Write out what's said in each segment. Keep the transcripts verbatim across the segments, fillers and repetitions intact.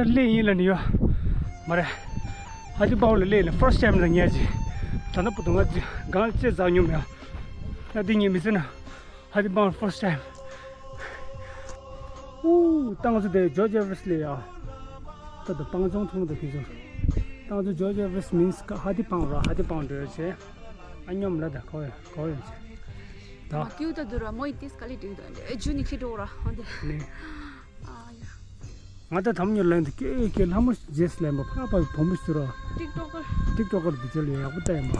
སླེབས་ཡིན་ལབ་ནི་ཡོད། མ་རེད། ཧ་ཏི་པང་ལ་སླེབས་ནི་first time རེད་ངས་ཅི། ད་ལྟ་བར་དུ་ང་ཅི་གང་ཅི་བཟའ་མྱོང་མེད། ད་འདི་ངས་མི་ཟེར་ན། ཧ་ཏི་པང་first time། ཨུ། ཏང་ཙུ་དེ་ཇོར་ཇི་ཨེ་ཝེ་རེ་སི་ལ་ཡ། ད་ད་པང་ཅོང་ཐུང་ད་ཁི་ཚོ། ཏང་ཙུ་ཇོར་ཇི་ཨེ་ཝེ་རེ་སི་མིན་སི་ཧ་ཏི་པང་ར། ཧ་ཏི་པང་འགྲོ་ཡ་བྱས། ཨ་སྙོམ་ལ་ད་གོ་ཡ་གོ་ཡ་བྱས། ད། མ་ཀིའུ་ད་དུ་ར་མོ་ཡི་ཏིས་ཀ་ལི་ཏིག་ད་ཨེ་ཇུ་ནི་ཁི་འགྲོ་ར་ཧོན་དེ། ནི། ཨ་ཡ། ང་ད་དམ་ཉོ་ལན་དུ་ཀེ་ཀེ་ལྷ་མོ་རྗེས་ལན་པ་ཕ་ཕ་བུ་མོ་ཞུ་ར། ཏིག་ཏོག་ཀར། ཏིག་ཏོག་ཀར་འདི་ཚོ་ལ་ཡག་པོ་ལྟ་ཡིན་པ།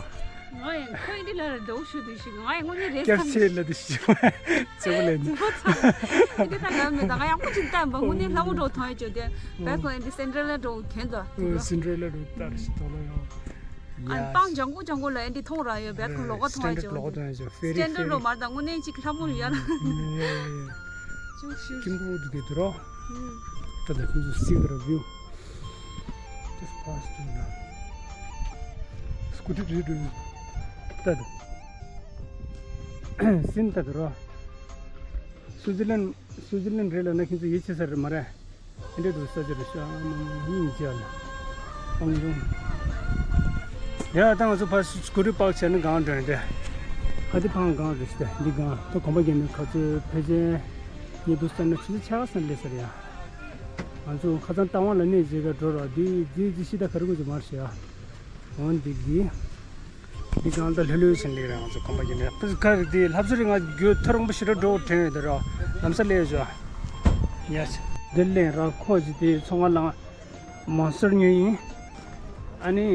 ང་ཡང་ཁོས་འདི་ལ་ར་འདྲ་བོ་ཞུ་དུས་ཤིག་ང་ཡང་དངོས་གནས་རེད་སྐྱབས་བསམ་ཆེ་ལ་འདི་ཞུ་བ་ལས་འདི། འདི་ཁོ་ཚང་འདི་ད་ལ་མེད་ད་ང་ཡག་པོ་ཅིག་ལྟ་ཡིན་པ་དངོས་གནས་ལྷ་མོ་འགྲོ་ཐང་ཡོད་ཅོ་དེ་བས་ཁོ་འདི་སེན་ཏྲེ་ལ་འགྲོ་གན་ད་འདི་ལ། སེན་ཏྲེ་ལ་འགྲོ་ལྟར་ཞིག་ཐོག་ལ་ཡོང་། ཨ་ཡ། པང་ལྗང་གུ་ལྗང་གུ་ལ་ཨེ་འདི་མཐོང་ར་ཡོད་བས་ཁོ་ལོག་ག་མཐོང་ཡ་ཅོ། ལོག་ག་མཐོང་ཡ་ཅོ། ཕེ་རི་སེན་ཏྲེ་ལ་འགྲོ་མར་ད་དངོས་གནས་ཅིག་ལྷ་མོ་ཡ་ལ། ཡ་ཡ་ཡ། ཅུང་ཞུ། ཁྱིམ་ཕུག་དུ་གི་དུ་རོ། ད་ད་ཁྱོད་ཚོ་སིག་ར་བིའུ། Just pass through now. སྐུ་དྲི་དྲི་དྲི། ད་ད། སིན་ད་དུ་རོ། སུའུ་ཙི་ལན། སུའུ་ཙི་ལན་རེད་ལ་ན་ཁྱོད་ཚོ་ཡིད་ཆེས་ས་རེད་མ་རེད། ཨེ་འདྲས་འདུག་ས་ཆ་རེད་ཤག་སྙིང་རྗེ་ལ། སྤང་ལྗོངས། ཡ་ད་ང་ཚོ་ཕར་སྐུ་དྲི་པག་བྱས་ན་གང་འདྲ་འདྲ། ཧ་ཏི་པང་གང་རེད་ཤག་འདི་གང་ད་གོམ་པ་རྒྱབ་ནས་ག་ཚོད་ཕལ་ཆེར། ཉེ་དུ་ས་ན་ཆུ་ཚོད་ཆ་ག་ས་ན་སླེབས་ས་རེད་ཡ། ང་ཚོ་ཁ་སང་རྟ་དབང་ལ་གནས་བྱེད་ག་འགྲོ་ར་འདི་འདི་འདི་ཤི་ད་ག་རེ་དགོས་ཀྱི་མ་རེད་ཤག་འོན་ཏེ་འདི། འདི་གང་ལྟར་ལྷོད་ལྷོད་ཕྱིན་ལེགས་རེད་ང་ཚོ་ཁང་པ་ཡིན་ནའི་ཕུ་ཁ་རེད་དེ་ལྷ་བཟོ་རེད་ང་རྒྱུ་ཐོ་རངས་པོ་ཞེ་དྲག་འགྲོ་དྲན་ཡོད་དེ་ར་ལམ་སང་སླེབས་བཞག་ཡ་ཆ་འདི་ལེན་ར་ཁོ་ཅི་དེ་ཚོང་ང་ལངས་མོན་སི་ཊར་ཉོས་ཡིན། ཨ་ནི་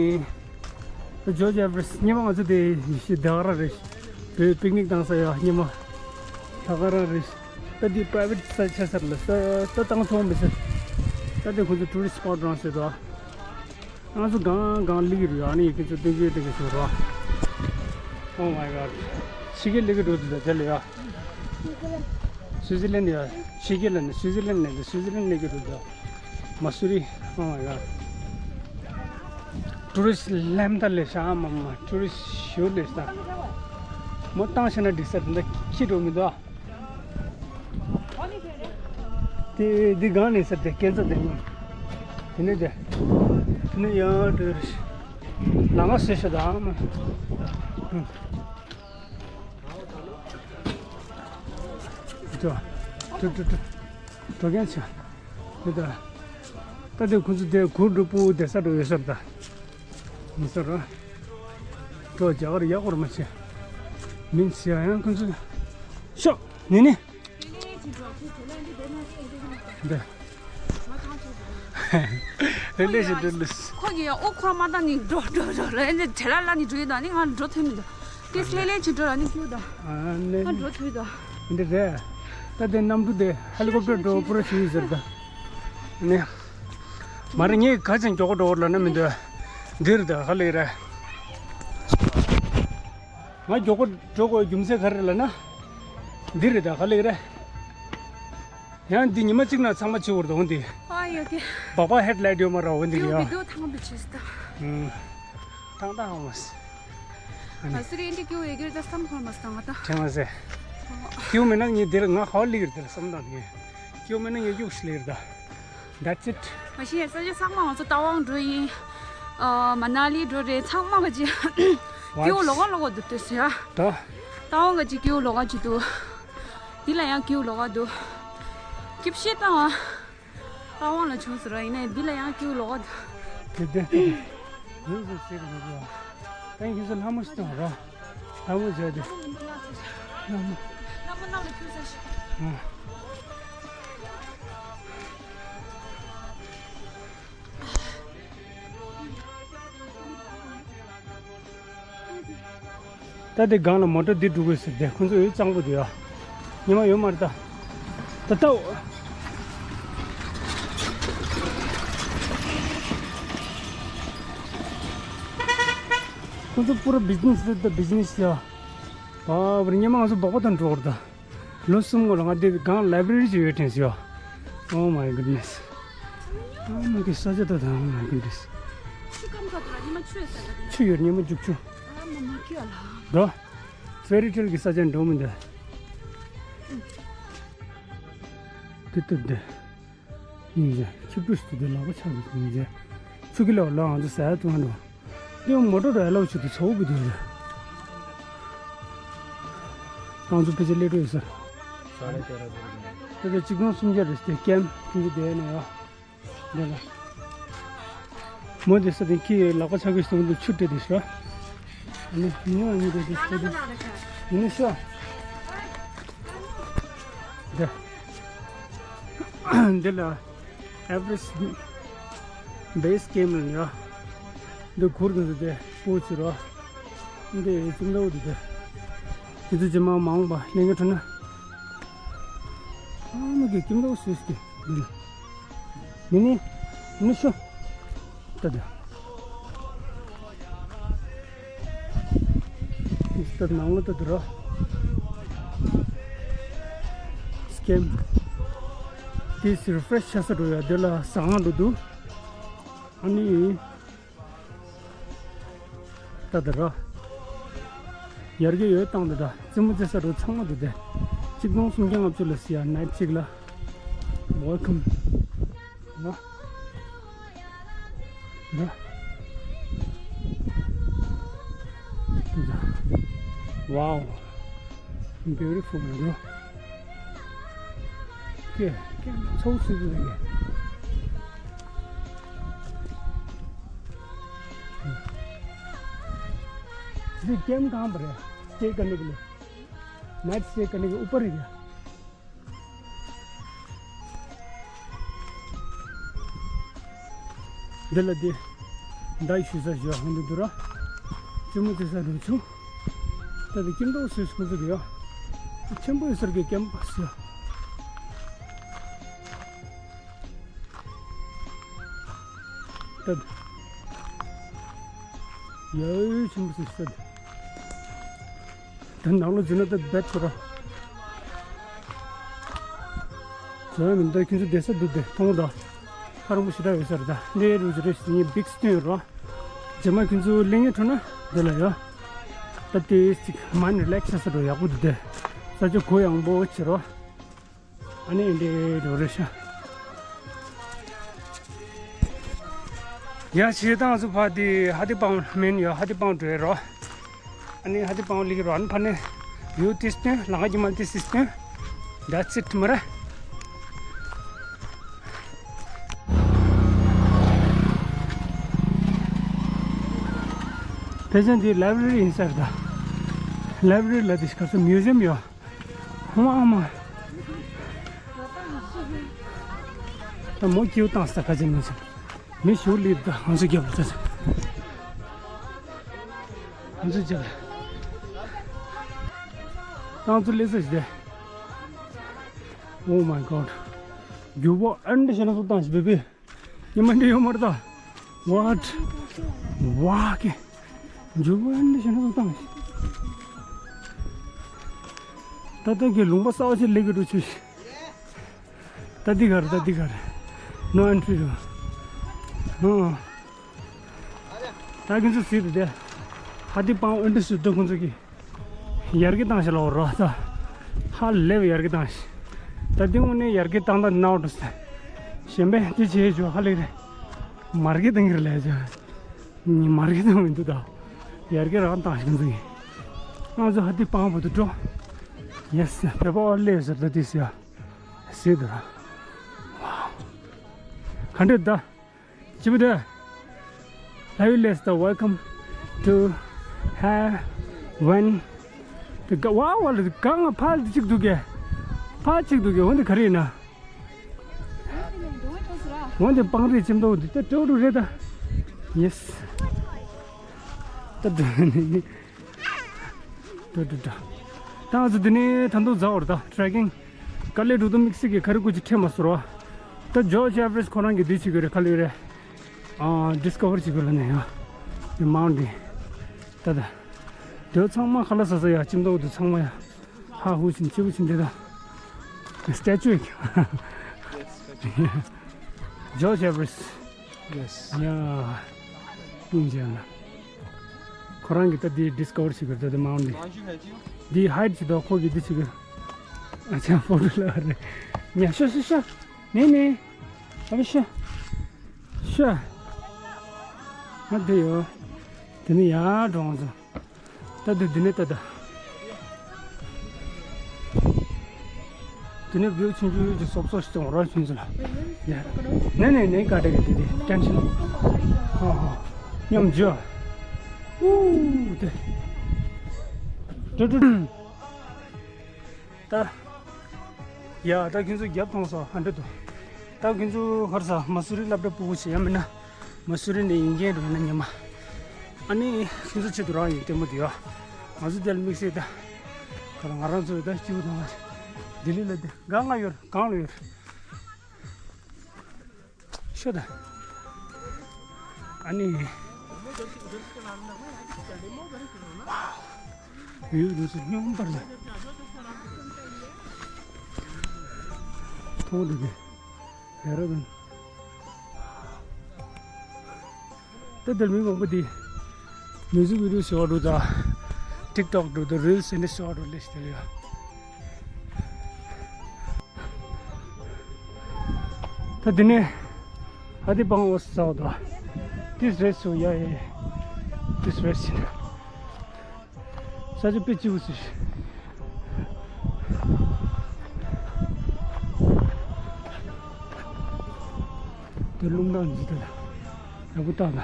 ཇོར་ཇི་ཨེ་ཝེ་རེ་སི་ཉི་མ་ང་ཚོ་དེ་ཡི་ཤི་དེ་ག་ར་རེད། བོད་པིག་ནིག་བཏང་ས་ཡ་ཉི་མ་ད་ག་ར་རེད། ད་འདི་པ་རའི་ཝེ་ཊི་ས་ཆ་ཟེར་ལ་ས་ད་བཏང་ཚོང་མི་ཟེར། ད་དེ་ཁོ་ཚོ་ཊུ་རི་སི་ཊི་སི་པོ་ཊི་རང་ཟེར་དོ། ང་ཚོ་གང་གང་སླེབས་ཀྱི་རེད། ཨ་ནི་ཡི་གེ་ཚོ་སྟོན་གྱི་སྟོན་གྱི་སོང་རོགས། Oh my god། ཕྱི་རྒྱལ་སླེབས་ཀྱི་འགྲོ་འདུག་ད་དེ་ལ་ཡ། སུའུ་ཙི་ལན་ཡ། ཕྱི་རྒྱལ་ལ་ནི་སུའུ་ཙི་ལན་ནས་སུའུ་ཙི་ལན་སླེབས་ཀྱི་འགྲོ་འདུག་མ་སུ་རི། Oh my god། ཊུ་རི་སི་ཊི་ལམ་ད་ལས་ཤ་མ་མ་ཊུ་རི་སི་ཊི་ཞོ་ལས་ཤ། མོ་བཏང་ཤེ་ན་འགྲིག་ས་དེ་འདྲ་ཁྱི་འགྲོ་མི་འདུག་དེ་འདི་གང་ནས་ཟེར་ཏེ་སྐྱེ་འཚོ་དེ་ནི། དེ་ནི་དེ། དེ་ནི་ཡང་དེ་རེད། ལ་ང་སེ་ཤ་དང་མ། འགྲོ། འགྲོ་འགྲོ་འགྲོ། འགྲོ་མཁན་ཆ། དེ་ད། ད་དེ་ཁོ་ཚོ་དེ་གུར་འགྲོ་སྤུ་དེ་ས་འགྲོ་ཡོད་ས་རེད་ད། མི་ས་ར། འགྲོ་རྒྱ་གར་ཡག་པོར་མ་བྱེད། མིན་ཚེ་ཡང་ཁོ་ཚོ། ཤོག་ནི་ནི། འདི། རེ་ལེ་ཞིག་འདི་ལུས། ཁོ་གི་ཡང་ཨོ་ཁོ་ར་མ་བཏང་ནི་འགྲོ་འགྲོ་འགྲོ་ལ་ཨེ་འདི་བྲེལ་ལ་ལ་ནི་འགྲོ་ཡི་ད་ནི་ང་འགྲོ་ཐུབ་མི་འདུག་ཏིས་ལེ་ལེ་ཅིག་འགྲོ་ལ་ནི་ཀྱུ་ད། ཨ་ནི། ང་འགྲོ་ཐུབ་ད། འདི་རེད། ད་དེ་གནམ་གྲུ་དེ་ཧེ་ལི་ཀོབ་ཊར་འགྲོ་པུ་ར་ཞིག་ཟེར་ད། ནི། མ་རེད་ངས་ག་ཅན་མགྱོགས་འགྲོ་ལ་ན་མི་འདུག་འདིར་ད་ཧ་ལེ་རེད། ང་མགྱོགས་པོ་འགྲོ་དགོས་རྒྱུ་མཚན་ག་རེ་ལབ་ན། འདི་རེད་ད་ག་ལེགས་རེད། ཡང་འདི་ཉི་མ་གཅིག་ན་ཚང་མ་བྱེད་དགོས་རེད་འོང་འདི། ཨ་ཡོ་ཀེ། སྦག་སྦག་ཧེཌ་ལའིཊ་ཡོད་མ་རེད་འོང་འདི་ཡོ་ཡ། བི་ཌི་ཡོ་ཐང་དུ་བྱེད་སྟ། ཨུམ། ཐང་ཐང་ཧ་མ་སི། ཨ་ནི། ཨ་སི་རི་འདི་ཀྱུ་ཡོད་ཀྱི་རེད་ད་བསམ་ཁོར་མ་སི་ད་ང་ད། དྲན་མ་ཟེ། ཀྱུ་མེད་ན་ངས་འདིར་ང་ཧ་ལེགས་རེད་དེ་བསམ་དང་ངས། ཀྱུ་མེད་ན་ངས་ཀྱུ་ཞིག་ལེགས་རེད་ད། That's it། མ་གཞི་ཡང་ས་ཆ་ཚང་མ་ང་ཚོ་རྟ་དབང་འགྲོ་ཡིན། ཨ་མ་ན་ལི་འགྲོ་རེད་ཚང་མ་ག་ཅི། ཀིའུ་ལོག་ག་ལོག་ག་འདུག་ལྟོས་ཟེར་ཡ། ད། རྟ་དབང་ག་ཅི་ཀིའུ་ལོག་ག་ཅི་འདུག་འདི་ལ་ཡང་ཀིའུ་ལོག་ག་འདུག་ཀིབ་ཤེས་བཏང་བ། རྟ་དབང་ལ་བྱུང་ཟེར་བ་ཡིན་ནའི་འདི་ལ་ཡང་ཀིའུ་ལོག་ག་འདུག་དེ་དེ། ཡིན་ཟེར་ཟེར་གི་འདུག་ག་ད་ཡིན་ཟེར་ལྷ་མོ་ཞིག་བཏང་ར། ལྷ་མོ་བྱས་ཏེ། ལྷ་མོ། ལྷ་མོ་ནང་ལ་བཅུག་ཟེར་ཞིག་ཨ། ད་དེ་སྒང་ལ་མོ་ཊ་འདི་འགྲོ་དགོས་ཟེར་ཏེ་ཁོང་ཚོ་ཡོད་གཙང་པོ་དེ་ཡ། ཉི་མ་ཡོད་མ་རེད་ད། ད་ལྟ། ཁོང་ཚོ་པུ་ར་བི་ཛི་ནེ་སི་རེད་ད་བི་ཛི་ནེ་སི་ཡ། བ་བར་ཉི་མ་ང་ཚོ་སྦག་སྦག་དང་འགྲོ་བར་ད། ལོ་གསུམ་སྔོན་ལ་ང་འདི་སྒང་ལའི་བྷ་རེ་རི་ཅིག་ཡོད་དྲན་སོང་། Oh my goodness། ཨ་མ་གི་ས་ཆ་ད་ད། Oh my goodness། ཆུ་སྐམ་ཁ་དུ་ལ་ཉི་མ་ཆུ་ཡོད་ས་ད། ཆུ་ཡོད་ཉི་མ་རྒྱུག་ཆུ། ཨ་མ་མ་ཁྱོད་ལ། འགྲོ། ཕེ་རི་ཊེལ་གི་ས་ཆ་འགྲོ་མི་འདུག་དུ་དུ་དུ། ཡིན་ཟེར། ཁྱི་ཕྲུག་ཞིག་དེ་ལག་པ་ཆག་གི་ཡིན་ཟེར། ཚུར་གི་ལོག་ལ་ང་ཚོ་ཟ་ཡ་བཏུང་ཨ་འགྲོ། འདི་མོ་ཊ་ར་ལོ་ཆུ་དུ་ཚོགས་གི་འདུག་ཟེར། ང་ཚོ་ཕལ་ཆེར་སླེབས་འགྲོ་ཡོད་ཟེར། ས་ལ་ཏེ་ར་ཟེར་གི་འདུག་ད་ལྟ་གཅིག་སྟོང་སུམ་བརྒྱ་རེད་ཟེར། ཀེམ་ཁྱིམ་གྱི་དེ་ནས་ཡོད། འདི་ལ། མོ་དེ་ས་དེ་ཁྱི་ལག་པ་ཆག་གི་སྟོང་དུ་ཆུ་སྤྲད་དེ་ཤོག་ཨ་ནི་མི་ཉུང་བ་གཉིས་དེ་དེ་ས་དེ། ཡིན་ནི་ཤོག་འདི། འདི་ལ་Everest Base Camp ལ་ཡོད། འདི་གུར་གི་འདི་དེ་སྤོ་ཆུ་རོ། འདི་ཙུམ་ཟླ་བོ་འདི་དེ། དེ་ཚོ་རྗེས་མ་མ་འོངས་པ་གླེང་གི་འཕྲོ་ན། ཨ་མ་གི་ཙུམ་ཟླ་བོ་སུས་ཏེ་འདི་ལ། ནི་ནི་ནི་ཤོ། ད་ད། ད་ནང་ལ་ད་ད་ར། སི་ཀེམ། དེ་སི་རི་ཕེ་རེཤ་ཆགས་ས་འགྲོ་ཡ་དེ་ལ་ཟ་ཁང་འགྲོ་འདུག་ཨ་ནི། ད་ད་ར། ཡར་རྒྱས་ཡོད་སྟངས་དེ་དང་རྩེད་མོ་རྩེ་ས་རུ་ཚང་མ་དེ་དེ། གཅིག་སྟོང་སུམ་བརྒྱ་ལྔ་བཅུ་ལ་ཟེར་ཡ་ནའིཊ་གཅིག་ལ། Welcome ན། ན། Wow, beautiful, bro. ཀྱེ། ཀྱེ། ཚོགས་སུ་དེ་དེ། ये गेम कहाँ पर है? स्टे करने के लिए। Night stay करने के ऊपर ही क्या? འདི་ལ་འདི། མདའ་ཞུ་ས་ཞུ་ཧང་འདི་འདུག་ར། རྩེད་མོ་རྩེ་ས་རུ་ཆུང་། ད་འདི་ཀིམ་ཏོག་སུས་ཁོ་ཚོ་གི་ཡོད། ཆེན་པོའི་སར་གི་ཀེམ་པ་སུ། ད། ཡ་ཆེན་པོ་སུ་སར། ད་ནང་ལོ་འཛུལ་ན་ད་བེད་ཁོ་ར། ཟེར་མིན་ད་ཁྱོད་ཚོ་བསྡད་ས་འདུག་སྟེ་མཐོང་ད། ཁ་རང་པོ་ཞེ་དྲག་ཡོད་ས་རེད་ད། འདི་རུ་ཅི་རེད་ཟེར་ངས་བིག་སི་སྟོན་ཡོད་ར། རྗེས་མ་ཁྱོད་ཚོ་གླེང་ངེས་འཕྲོ་ན་འདི་ལ་ཡོད། ད་དེ་ཅིག་མ་ནི་རི་ལེག་སི་བྱེད་ས་འགྲོ་ཡག་པོ་འདུག་སྟེ། ས་ཆ་གུ་ཡངས་པོ་བྱེད་རོགས། ཨ་ནི་འདི་འགྲོ་རེད་ཤག་ཡ་བྱེད་སྟངས་སུ་ཕ་དེ་ཧ་ཏི་པང་མིན་ཡོད། ཧ་ཏི་པང་འགྲོ་རོགས། ཨ་ནི་ཧ་ཏི་པང་ལིག་རོ་ཨན་ཕ་ནི་ཡུ་ཏིས་ཏེ་ལང་གི་མ་ཏིས་ཏེ། That's it མ་ར། ཕལ་ཆེར་འདི་ལའི་བྷ་རེ་རི་ཡིན་ས་རེད་ད། ལའི་བྷ་རེ་རི་ལ་དེ་ཁ་སང་མིའུ་ཛི་ཡམ་ཡོད། ཧོ་མ་ཨ་མ། ད་མོ་ཁྱིའུ་བཏང་ས་ཁ་ཅན་མི་ཚོ། མི་ཞུ་ལིབ་ད་ང་ཚོ་རྒྱབ་ལ་ཚ། ང་ཚོ་རྒྱབ་ལ། ཏང་ཚོ་ལེ་ས་ཞིག་དེ། Oh my god. རྒྱུ་བ་ཨན་ཏི་ཤ་ན་སུ་བཏང་ཞིག་བེ་བེ། ཉི་མ་འདི་ཡོད་མ་རེད་ད། What? ཝ་ཀེ། འཇུ་བ་འདི་ཞིག་ན་བཏང་། ད་ལྟ་གི་ལུང་པ་གསར་པ་ཞིག་སླེབས་ཀྱི་འདུག་ཆུ་ཞིག་ད་འདི་ག་རེད། ད་འདི་ག་རེད། No entry རེད། ཨ། ད་ཁྱོད་ཚོ་གཟིགས་དེ། ཧ་ཏི་པང་ཨན་ཏི་སུ་ད་ཁོང་ཚོ་གི་ཡར་རྒྱས་བཏང་ཞིག་ལོག་རོགས་ད། ཧ་ལས་པའི་ཡར་རྒྱས་བཏང་ཞིག་ད་འདི་དངོས་གནས་ཡར་རྒྱས་བཏང་ད་ནའོ་འགྲོ་ས། གཞན་པས་འདི་བྱེད་ཆོག་ཧ་ལས་རེད། མར་རྒྱས་བཏང་གི་རེད་ལས་ཆོག་མར་རྒྱས་བཏང་མི་འདུག་ད། ཡར་རྒྱས་རང་བཏང་ཞིག་འཛིན། ང་ཚོ་ཧ་ཏི་པང་བར་དུ་འགྲོ། ཡེ་སི། བོད་པ་ཨོ་སླེབས་ཟེར་ད་འདི་ཟེར། ཟེར་འདུག་ར། ཝའོ། ག་འདྲས་ད། ཅི་བུ་དེ། Have you list the welcome to heaven? དེ་ག་ཝ་ཝ་ལ་གང་ང་ཕལ་དེ་གཅིག་འདུག་གས། ཕལ་གཅིག་འདུག་གས། འོན་ཏེ་ག་རེ་ཡིན་ན། འོན་ཏེ་སྤང་རི་ཅིམ་ཏོག་འདི་ལྟ་སྤྲོ་སྤྲོ་རེད་ད། ཡེ་སི། ད་འགྲོ་ནི། འགྲོ་འགྲོ་འགྲོ། ད་ང་ཚོ་འདི་ནས་ད་དུང་འཛེགས་པ་རེད་ད། ཊྲེ་ཀིང་། དཀའ་ལས་འགྲོ་དུས་དམིགས་བསལ་གྱི་ག་རེ་དགོས་ཀྱི་ཁྲིད་མ་སོང་ར། ད་ཇོརྗ་ཨེ་བྷ་རེ་སི་ཁོ་རང་གིས་འདི་བྱེད་དགོས་རེད། ག་རེ་རེད། ཨ། ཌིས་ཀ་བར་བྱེད་དགོས་ལབ་ནས་ཡ། འདི་མའུན་ཊེན། ད་ད། དེ་ཚང་མ་ཁ་ལག་ཟ་ས་ཡ། ཅིམ་ཏོག་དེ་ཚང་མ་ཡ། ཧ་ཧུ་ཆིན་ཅི་བུ་ཆིན་དེ་ད། སི་ཊེ་ཅུ་ཡིན། ཇོརྗ་ཨེ་བྷ་རེ་སི། Yes. Yeah. ཡིན་ཅེ་ན། ཁོ་རང་གིས་ད་འདི་ཌིས་ཀ་བར་བྱེད་དགོས་རེད། ད་འདི་མའུན་ཊེན། འདི་ཧའིཊ་བྱེད་དོ། ཁོ་གིས་འདི་བྱེད་དགོས། ཨ་ཅག་ཕོ་ཊོ་ལ་རེད། ཉ་ཤོ་ཤོ་ཤོ། ནེ་ནེ། ཨ་ཤ། ཤ། ང་འདི་ཡོད། དེ་ནས་ཡར་འགྲོ་ང་ཚོ། ད་འདི་འདི་ནས་ལྟ་ད། དེ་ནས་བིའུ་ཆུང་ཆུང་ཡོད་ཀྱི་སོབ་སོབ་ཞིག་ཙང་ར་ཆུང་ཆུང་ལ། ཡ། ནས་ནས་ནས་ག་འདྲ་གི་དེ་དེ་ཀན་ཆེན། ཧོ་ཧོ། མཉམ་འཇོག་ཨུ་དེ། ཏུ་ཏུ་ཏུ། ད། ཡ་ད་ཁྱོད་ཚོ་རྒྱབ་མཐོང་སོང་ཧ་འདྲ་འདུག་ད་ཁྱོད་ཚོ་ཧར་ས་མ་སུ་རི་སློབ་གྲྭ་ཕྲུ་གུ་ཞིག་ཡང་མིན་ན། མ་སུ་རི་ནས་ཡིན་མཁན་འགྲོ་ཡིན་ན་ཉི་མ། ཨ་ནི་ཁྱོད་ཚོ་ཆེད་དུ་རང་ཡིན་ལྟད་མོ་འདི་ཡོད། ང་ཚོ་དེ་ལ་དམིགས་བསལ་ད། ཁ་ལ་ང་རང་ཚོ་ད་སྐྱིད་པོ་དང་། ལྡི་ལི་ལ་དེ་གང་ང་ཡོད་གང་ལ་ཡོད། ཤོད་ད། ཨ་ནི། ཡུལ་དུ་སུ་སྙོམས་པར་ལ། མཐོང་འདུག་གི་ཡ་རབས་དང་། ད་དེར་མི་མང་པོ་འདི། མིའུ་ཟིག་བི་ཌི་ཡོ་ཞོ་འགྲོ་ད། ཊིག་ཊོག་འགྲོ་ད་རིལ་སི་འདི་ཞོ་འགྲོ་ལས་ཞིག་དེར་ཡོད། ད་འདི་ནས་ཨ་དེ་སྤང་འོ་ཟ་འོ་དོ། ཏིས་རེད་སུ་ཡ་ཡེ། ཏིས་རེད་སུ། ས་ཆ་དཔེ་སྐྱིད་པོ་ཞིག་དེ་རླུང་ནག་འཛི་དེ་ལ་ཡག་པོ་བཏང་ན།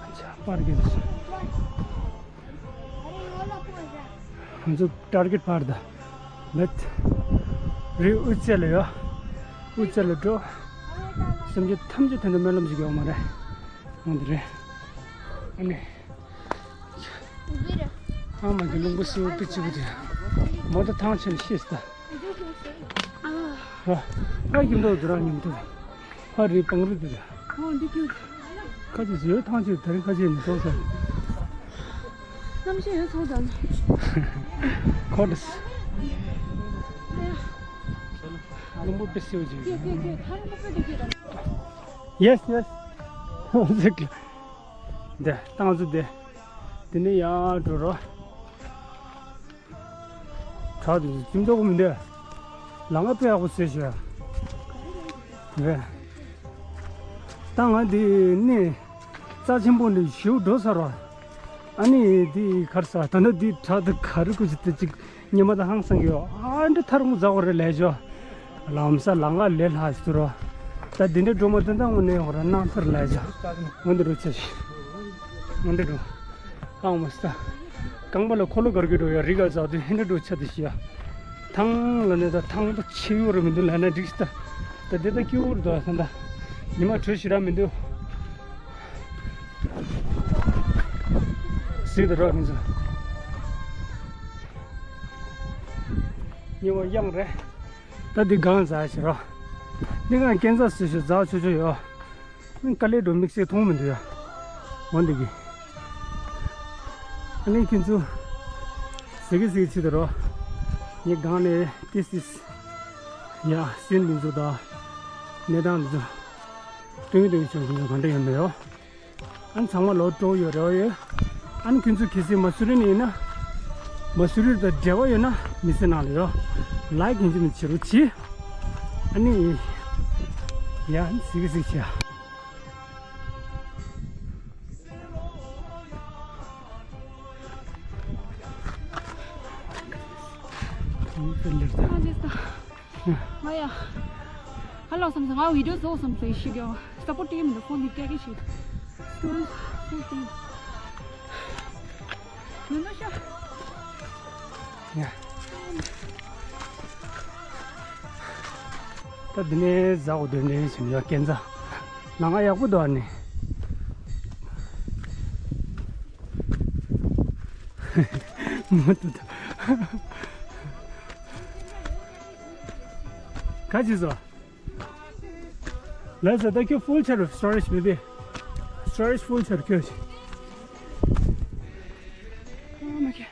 ཨ་ཅག་པར་གྱི་འདུག་ང་ཚོ་ཊར་གེཊ་པར་ད་མེད། རི་དབུ་རྩེ་ལ་ཡོད། དབུ་རྩེ་ལ་འགྲོ། སེམས་ཅན་ཐམས་ཅད་དེ་འདྲ་སྨོན་ལམ་ཞིག་ཡོད་མ་རེད། འོང་དེ་རེད། ཨ་ནི། ཨ་མ་གི་རླུང་བུ་སེའུ་ཏི་གཅིག་པུ་དེ། མོ་ད་ཐང་ཆེན་ཤེས་ད། ཨ་ཡིན་མདོག་དུ་ར་ཉིན་དུ། ཧ་རི་པང་རི་དུ་ར། ཨོ་འདི་ཁྱོད། ཁ་ཅིག་ཟོས་ཐང་ཆེན་དེ་རིང་ཁ་ཆེན་ནི་སོང་ས། གནམ་གཤིས་ཡོད་ཚོད་དང་། ཁོ་དྲིས། རླུང་བུ་དཔེ་སེའུ་ཅིག་ཁྱོད་ཁྱོད་ཁྱོད་ཐང་པོ་པོ་དེ་ཁྱོད་དང་། Yes, yes. འདི་ཏང་ཙུ་འདི། འདི་ནས་ཡར་འགྲོ་རོགས། བྲག་དེ་ཚོ་ཅིམ་ཏོག་མི་འདུག་ལམ་ཁ་དཔེ་ཡག་པོ་བཟོས་ཤག་རེད། ད་ང་འདི་ནས་རྩ་ཆེན་པོ་འདི་ཞིའུ་འགྲོ་ཚར་བ། ཨ་ནི་འདི་གར་ས་ད་ནི་འདི་བྲག་དེ་ག་རེ་ཀུ་ཅི་དེ་ཅིག་ཉི་མ་དང་ཧང་སང་གི་ཡོད། ཨ་འདྲ་ཐར་མོ་ཛ་བོ་རེ་ལས་ཞོ། ལམ་ས་ལམ་ཁ་ལས་ལྷག་ཞིག་ཏུ་རོ། ད་འདི་འདྲ་སྒྲོལ་མ་དོན་དག་དངོས་གནས་ཡོང་ར་སྣང་ཚར་ལས་ཞོ། ང་འདི་རུ་ཆ་ཞིག་ང་འདི་རུ། ཨང་མ་སྟ། རྐང་པ་ལ་འཁོར་ལོ་གར་གི་འགྲོ་ཡ་རི་ག་ཟག་དུས་ཧེ་འདྲ་འགྲོ་ཆ་དེ་ཤི་ཡ། ཐང་ལ་ནས་ད་ཐང་ད་ཆེ་ཡོད་རེད་མི་འདུག་ལ་ན་འགྲིག་སྟ། ད་འདི་ད་སྐྱིད་པོ་རེད་ད་ད། ཉི་མ་དྲོད་ཞི་ར་མི་འདུག་སྲིད་དུ་རོགས་མི་འཛུལ། ཉི་མ་གཡང་རེད། ད་འདི་གང་ཟ་ཞི་རོགས། འདི་གང་སྐྱེན་ཟ་སུ་ཞིག་ཟ་ཆོ་ཆོ་ཡོད། དཀའ་ལས་འགྲོ་དམིགས་བསལ་མཐོང་མི་འདུག་ཡ། འོ་འདི་གི་ཨ་ནི་ཁྱེད་ཚོ་ཟི་གི་ཟི་གི་ཆི་དུ་རོགས། ངའི་སྒང་ནས་ཏིས་ཏིས་ཡ་སེམས་འདི་ཚོ་དང་གནས་སྟངས་འདི་ཚོ་སྟོན་གི་སྟོན་གི་བྱུང་ཁྱེད་ཚོ་ག་འདྲ་ཡོད་མེད་ཡོ། ཨ་ནི་ཚང་མ་ལོ་སྤྲོ་ཡོད་རེ་བ་ཡོད། ཨ་ནི་ཁྱེད་ཚོ་གལ་སྲིད་མ་སུ་རི་ནས་ཡིན་ན། མ་སུ་རི་དང་འབྲེལ་བ་ཡོད་ན་མི་ཚེ་ནང་ལ་ཡོད། ལའིག་ཡིན་གཅིག་མིན་གཅིག་བྱེད་རོགས་གྱིས། ཨ་ནི། ཡ་ཨ་ནི་ཟི་གི་ཟི་གི་བྱེད། ང་ཡ། ཧ་ལོ་བསམ་སོང་། ང་བི་ཌི་ཡོ་བཟོ་བསམ་སོང་། ཡེ་ཤེས་རྒྱལ་བ་སཔོར་ཊི་ཡིན་མི་འདུག་ཕོན་འདི་སྐད་ཀྱི་ཞིག་སྟོན་སོང་སྟེ། ནུ་ནུ་ཤ། ཡ། ད་འདི་ནས་ཟ་འོ་དོན་འདྲེན་བྱེད་ཡ་སྐྱེན་ཟ། ལ་ང་ཡག་པོ་འདུག་ཨ་ནི། མ་ཏུ་ད། ག་ཅི་བཟོ། ལ་ཟ་ད་ཁྱོད་ཕུལ་ཆར་སི་ཊོ་རེཇ་མི་བི། སི་ཊོ་རེཇ་ཕུལ་ཆར་ཁྱོད། Oh my God.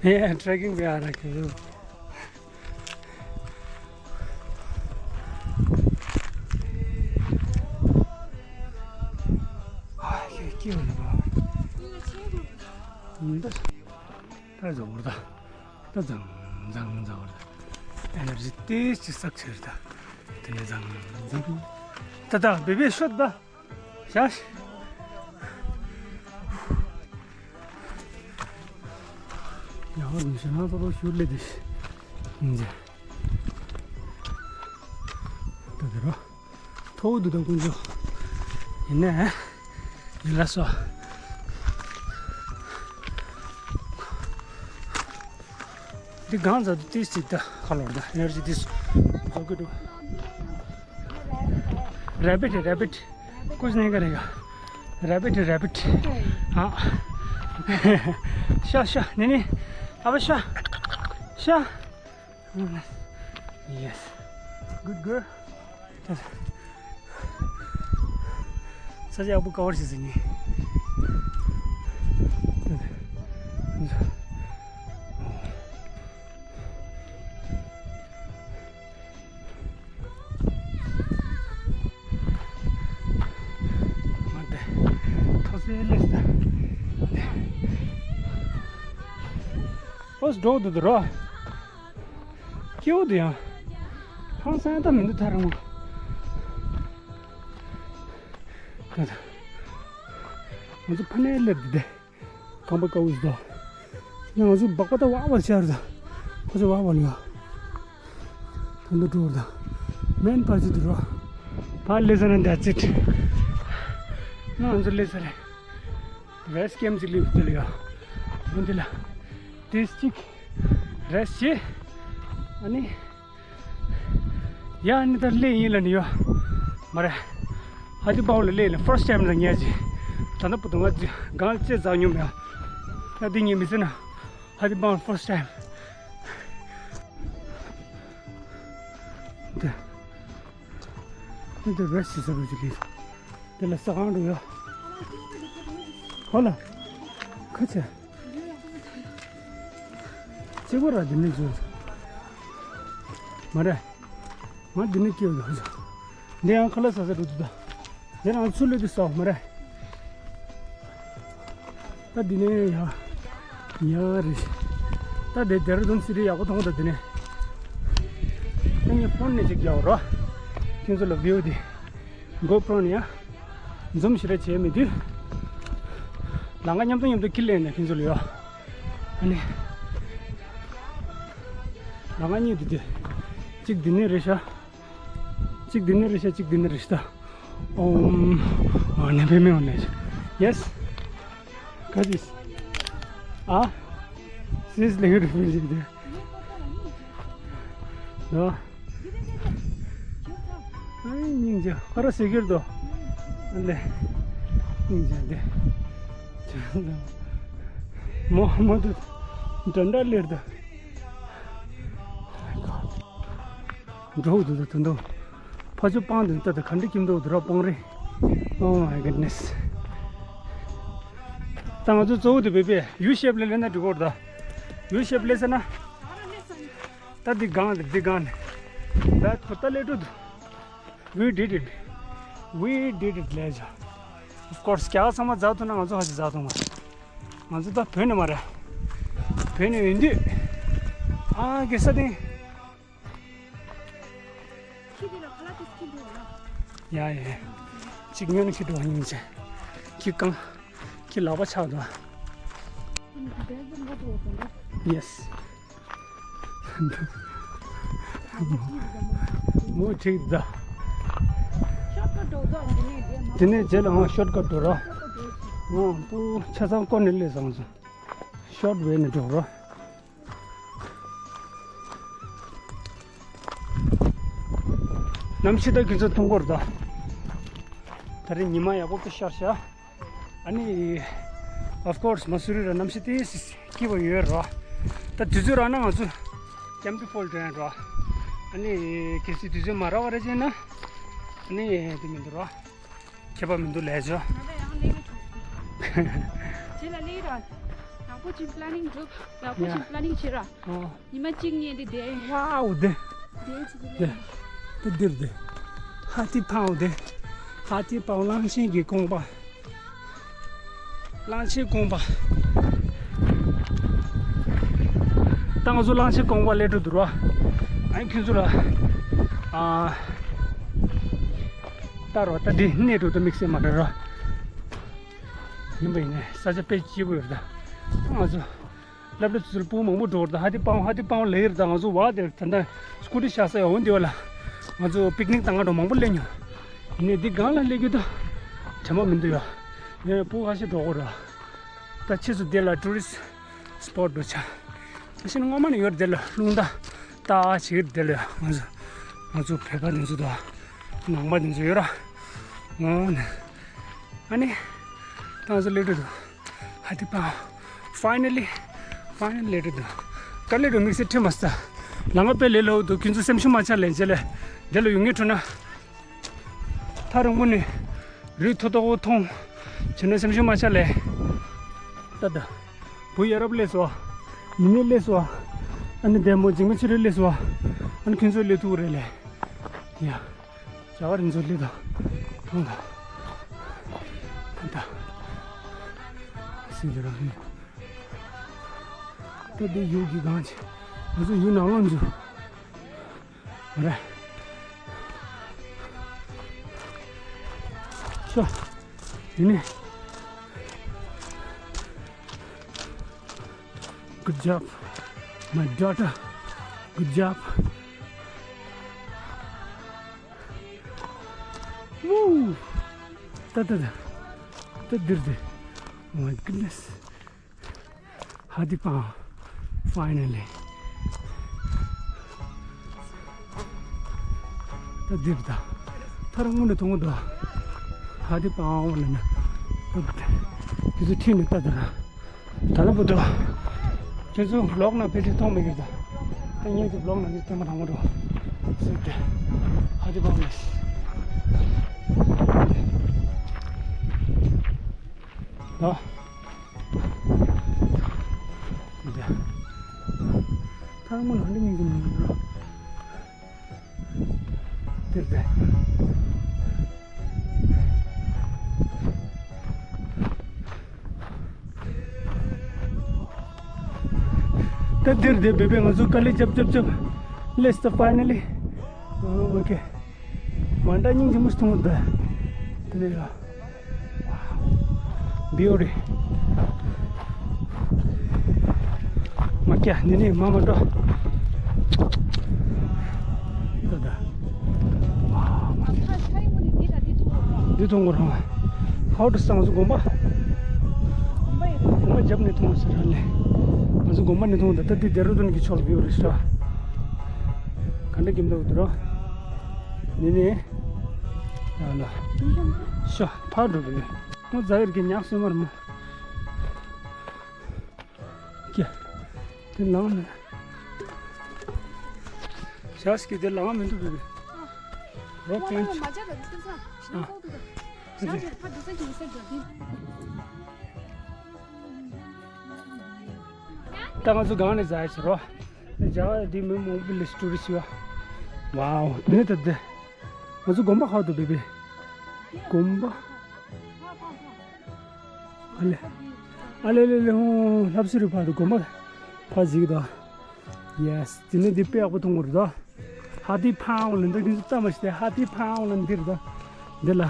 Yeah, trekking भी आ रखे हो। हाँ, ये क्यों लगा? अंदर। ད་ཟོ་བོར་ད། ད་ཛང་ཛང་ཛང་བར་ད་ཨེ་ནར་ཇི་ཏོག་ཙམ་བསགས་ཚར་ད། དེ་ནས་ཛང་ཛང་། ད་ད་བེ་བེ་ཤོད་ད། ཤ་ཤ། ཡང་མི་ཤེས་ན་ཚོ་ལོ་ཤུར་ལེ་དེ་ཤི། ཨིན་ཇི། ད་དེ་རོ། མཐོ་བོ་འདུག་ད་དཀོན་མཆོག་ཡིན་ནའི། ཡིན་ལ་སོ། འདི་གང་ཟ་དུ་ཏིས་ཏིས་ད་ཁ་ལོར་ད་ཨེ་ནར་ཇི་ཏིས་ཟོ་གི་འདུག་རེ་བིད་རེ་བིད། ཀུས་ནེ་ག་རེ་ག་རེ་བིད་རེ་བིད། ཨ། ཤ་ཤ་ནི་ནི། ཨ་བ་ཤ། ཤ། Yes. Good girl. ས་ཆ་ཡག་པོ་ཀ་བར་བྱེད་ཟིན་ནི། མ་དེ། ཐོ་སེ་ལེ་ས། ཨོས་འགྲོ་འདུག་རོ། སྐྱིད་པོ་འདུག་ཡང་། ཧང་སང་ད་མི་འདུག་ཐ་རང་ངོ་། ད་ད། ང་ཚོ་ཕ་ནས་སླེབས་འདུག་དེ། ཁང་པ་དཀར་པོ་ཞིག་འདུག་ང་ཚོ་སྦག་པ་ད་ཝག་ཝག་ཆགས་རེད་ད། ཁོ་ཚོ་ཝག་ཝག་ལ་ཡོད། ད་འདུག་འགྲོ་རེད་ད། མེན་པ་ཅི་འདུག་རོ། ཕར་སླེབས་ས་ན་that's it། ང་ཚོ་སླེབས་ས་རེད། རེ་སི་ཊི་ཀེམ་ཅིག་སླེབས་འདུག་ལ་ཡོད། འོན་ཏེ་ལ། ཏིས་ཅིག་རེ་སི་ཊི་བྱེད། ཨ་ནི། ཡ་ནི་ད་སླེབས་ཡིན་ལ་ནི་ཡོ། མ་རེད། ཧ་ཏི་པའོ་ལ་སླེབས་ལ་first time ལ་ངས་ཅི། ད་ནི་བུ་དུ་ང་ཅི་གང་ཅི་ཟ་མྱོང་མེད། ད་འདི་ངས་མི་ཟེར་ན། ཧ་ཏི་པའོ་first time། དེ། འདི་རེ་སི་ཊི་ཟེར་བ་ཅིག་ལས། དེ་ལ་ས་ཁང་འགྲོ་ཡོ། ཧོ་ལ། ཁ་ཆེ། གཅིག་པ་ར་འདི་ནས་འཛུལ། མ་རེད། ང་འདི་ནས་སྐྱེལ་འདུག་འདི་ཡང་ཁ་ལག་ཟ་ས་འགྲོ་འདུག་ད། འདི་རང་ཚུར་སླེབས་དུས་ཟ་མ་རེད། ད་འདི་ནས་ཡ། ཡ་རེད། ད་འདི་ཌེ་ར་ཌུན་སི་ཊི་ཡག་པོ་མཐོང་ད་འདི་ནས། ད་ངས་ཕོན་ནས་ཅིག་རྒྱག་རོགས། ཁྱེད་ཚོ་ལ་བིའུ་འདི། གོ་པྲོ་ནས་ཡ། ཛུམ་ཞེ་དྲག་བྱས་མེད་དུས། ལམ་ཁ་མཉམ་དུ་མཉམ་དུ་ཁྱེར་ལེན་ནས་ཁྱེད་ཚོ་ལ་ཡོད། ཨ་ནི། ལམ་ཁ་གཉིས་འདི་དེ། གཅིག་འདི་ནས་རེད་ཤག་གཅིག་འདི་ནས་རེད་ཤག་གཅིག་འདི་ནས་རེད་ཤག་ཨོམ། ཨ་ནི་བེ་མེ་འོ་ནས། Yes. What is this? Ah? This is like a refugee there. No? ཨ་ནི་སྙིང་རྗེ་ཁ་ར་ཟེར་གྱི་རེད་དོ། ཨ་ལེ། སྙིང་རྗེ་འདི། མོ་མོ་དུ་འདྲ་འདྲ་ལེར་དུ། འགྲོ་འདུག་ད་དུ་འདུག་ཕ་ཆུ་སྤང་དུ་ད་ད་ག་འདྲ་ཁྱིམ་འདུག་དུ་ར་སྤང་རེད། Oh my goodness. ད་ང་ཚོ་གཙོ་བོ་དུ་བེ་བེ་ཡུ་ཤེབ་ལེ་ལེ་ན་འགྲོ་གོ་ར་ད། ཡུ་ཤེབ་ལེ་ཟེར་ན། ད་འདི་སྒང་འདི་འདི་སྒང་ནས། ད་ཁོ་ད་ལེ་འགྲོ་འདུག We did it. We did it, ལས་བྱ། Of course, རྒྱ་གར་ཚང་མ་མཛའ་ཐུབ་ན་ང་ཚོ་ཧ་ཅང་མཛའ་ཐུབ་མ་རེད། ང་ཚོ་ད་བོད་ནས་མ་རེད། བོད་ནས་ཡིན་དུས། ཨ་གེ་ས་སྟེང་། ཡ་ཡ། གཅིག་ཉོན་ཁྱི་འགྲོ་བ་ཉིན་ཆེ། ཁྱི་རྐང་། ཁྱི་ལག་པ་ཆག་འགྲོ། Yes. མོ་ཁྲིག་ད། དེ་ནས་རྗེས་ལ་ང་ཤོར་ཀ་འགྲོ་ར། ང་པུ་ཆ་ཚང་ཀོ་ནས་སླེབས་སོང་ཟེར། ཤོར་ཝེ་ནས་འགྲོ་ར། གནམ་གཤིས་ད་ཁྱེད་ཚོ་མཐོང་གི་རེད་ད། ད་རེས་ཉི་མ་ཡག་པོ་དཔེ་ཤར་ཤག་ཨ་ནི། Of course, མ་སུ་རི་ར་གནམ་གཤིས་དེ་སྐྱིད་པོ་ཡོད་ར། ད་དུས་ཚོད་རག་ན་ང་ཚོ་ཀེམ་ཏི་ཕོལ་འགྲོ་ཡ་ར། ཨ་ནི། གལ་སྲིད་དུས་ཚོད་མ་རག་པ་རེད་ཅེ་ན། ཨ་ནི་དེ་མི་འདུག་ར། ཁྱད་པར་མི་འདུག་ལས་ཆོ། ང་ད་ཡང་ལས་མི་ཐུབ། རྗེས་ལ་ལས་ར། ཡག་པོ་ཅིག་པི་ལ་ནིང་འགྲུབ། ཡག་པོ་ཅིག་པི་ལ་ནིང་བྱེད་ར། ཨོ། ཉི་མ་གཅིག་གཉིས་འདི་བསྡད། ཝའོ་དེ། བསྡད་ཅིག་དེ། དེ་འདིར་དེ། ཧ་ཏི་ཕའོ་དེ། ཧ་ཏི་ཕའོ་གླང་ཆེན་གྱི་དགོན་པ། གླང་ཆེན་དགོན་པ། ད་ང་ཚོ་གླང་ཆེན་ཀོང་པོ་སླེབས་འགྲོ་འདུག་ར། ཨ་ཁྱོད་ཚོ་ལ་ཨ་ལྟ་རོགས། ད་འདི་གནས་འགྲོ་ད་དམིགས་བསལ་མ་རེད་ར། ཡིན་པ་ཡིན་ནའི་ས་ཆ་དཔེ་སྐྱིད་པོ་ཡོད་རེད་ད། ང་ཚོ་སློབ་གྲྭ་ཚོ་ལ་སྤུ་གུ་མང་པོ་འགྲོ་རེད་ད། ཧ་ཏི་པང་ཧ་ཏི་པང་ལེ་ཡིར་ད། ང་ཚོ་བ་དེར་ད་ལྟ་སྐུ་ཊི་བཞག་ས་ཡོང་འདི་བ་ལ། ང་ཚོ་པིག་ནིག་བཏང་ག་འགྲོ་མང་པོ་སླེབས་མྱོང་། ཡིན་ནའི་འདི་སྒང་ལ་སླེབས་རྒྱུ་ད་དྲན་པ་མི་འདུག་ཡ། ཡང་སྤུ་གུ་ཁ་ཤས་འགྲོ་དགོས་ར། ད་ཕྱིས་སུ་འདི་ལ་ཊུ་རི་སི་སི་པོཊ་འགྲོ་ཆ། ད་ཕྱིན་སྔོན་མ་ནས་ཡོད་རེད། དེ་ལ་རླུང་རྟ་རྟ་བྱེད་ཀྱི་རེད། དེ་ལ་ང་ཚོ་ང་ཚོ་བོད་པ་འདི་ཚོ་དང་ནང་པ་འདི་ཚོ་ཡོད་ར། འོ་ནི་ཨ་ནི་ད་ང་ཚོ་སླེབས་འགྲོ་འདུག་ཧ་ཏི་པང་། ཕའི་ནལ་ལི། ཕའི་ནལ་ལི་སླེབས་འགྲོ་འདུག་དཀའ་ལས་འགྲོ་དམིགས་བསལ་ཁྲིད་མ་སོང་། ལམ་ཁ་དཔེ་ལས་སླ་པོ་འདུག་ཁྱོད་ཚོ་སེམས་ཤུགས་མ་ཆག་ལེ་བྱས་ལེ། དེ་ལ་ཡོང་ངེས་འགྲོ་ན། ཐག་རིང་པོ་ནས་རི་མཐོ་མཐོ་པོ་མཐོང་བྱས་ན་སེམས་ཤུགས་མ་ཆག་ལེ། ད་ད། བུ་ཡ་རབས་སླེབས་སོང་། ཉི་མ་སླེབས་སོང་། ཨ་ནི་བདེ་མོ་འཇིགས་མེད་ཆོས་སྒྲོན་སླེབས་སོང་། ཨ་ནི་ཁྱོད་ཚོ་སླེབས་ཐུབ་རེད་ལེ། ཡ། རྒྱ་གར་རི་ཚོ་སླེབས་དང་། མཐོང་དང་། ད་ད། སྲིད་དུ་རང་ནི། ད་འདི་ཡུལ་གྱི་སྒང་ཆེ། ང་ཚོ་ཡུལ་ནང་ལོགས་འཛུལ། རེད། ཤོ། ཡིན་ནི། Good job, my daughter. Good job. Woo! ད་ད་ད། ད་འདིར་དེ། Oh my goodness. ཧ་ཏི་པང་། Finally. ད་འདིར་ད། ཐར་དངོས་ནས་མཐོང་གི་འདུག་ཧ་ཏི་པང་ལ་ན། ད་དེ་ཚོ་ཁྲིད་ནས་ད་ད་ར། ད་ལ་བུ་དོ། ཁྱེད་ཚོ་ལོག་ན་ཕལ་ཆེར་མཐོང་མེད་ཀྱི་རེད་ད། ད་ངས་ཚོ་ལོག་ན་ནི་ཐེངས་མ་དང་པོ་འགྲོ། སུ་དེ། ཧ་ཏི་པང་ལས། ལོ། འདི། ཐང་མོ་ལ་འདི་ཉིན་གྱི་མི་འགྲོ། འདིར་བསྡད། ད་འདིར་བསྡད་བོད་པས་ང་ཚོ་དཀའ་ལས་རྒྱབ་རྒྱབ་རྒྱབ། Let's the finally. Oh, okay. མ་འདྲ་སྙིང་རྗེ་མོ་ཞིག་མཐོང་གི་འདུག་དེ་ནས་ཡ། བིའུ་རེད། མ་སྐྱ་འདི་ནས་མ་མ་འགྲོ། ད་ད། འདི་མཐོང་གོ་རང་། ཧའོ་ཏུ་སང་ང་ཚོ་དགོན་པ། དགོན་པ་རྒྱབ་ནས་མཐོང་ཟེར་ར་ལེ། ང་ཚོ་དགོན་པ་ནས་མཐོང་ད་ལྟ་འདི་ལྡེ་ར་ལྡུན་གྱི་ཕྱོགས་ལ་བིའུ་རེད་ཤག་ག་འདྲ་གིམ་འདུག་འདུག་ར། འདི་ནས། ཡ་ལ། ཤ་ཕར་འགྲོ་གི་ནི། ང་ཛ་ཡར་གྱི་ཉག་སོན་མར་མོ། ཀྱེ། དེ་ལངས་ནས། ཞག་གི་དེ་ལངས་མི་འདུག་བི་བི། རོ་ཀྲེན། ཨ། ད་ང་ཚོ་སྒང་ནས་ཛ་ཡར་ཟེར་རོ། ནི་ཇ་ཡར་འདི་མི་མང་པོ་ལས་ཊུ་རི་སི་ཡོད། ཝའོ། དེ་ནས་ད་དེ། ང་ཚོ་དགོན་པ་ཧ་འདུག་བི་བི། དགོན་པ། ཨ་ལེ། ཨ་ལེ་ལེ་ལེ་ཧོ། ལྷ་བསེ་རུ་ཕར་དུ་དགོན་པ་ཕར་གཟིགས་དང་། Yes། དེ་ནས་འདི་དཔེ་ཡག་པོ་མཐོང་གི་རེད་དོ། ཧ་ཏི་ཕང་ལ་འདི་གིན་ཙམ་མ་ཞིག་སྟེ། ཧ་ཏི་ཕང་ལ་འདི་རེད་དོ། འདི་ལ་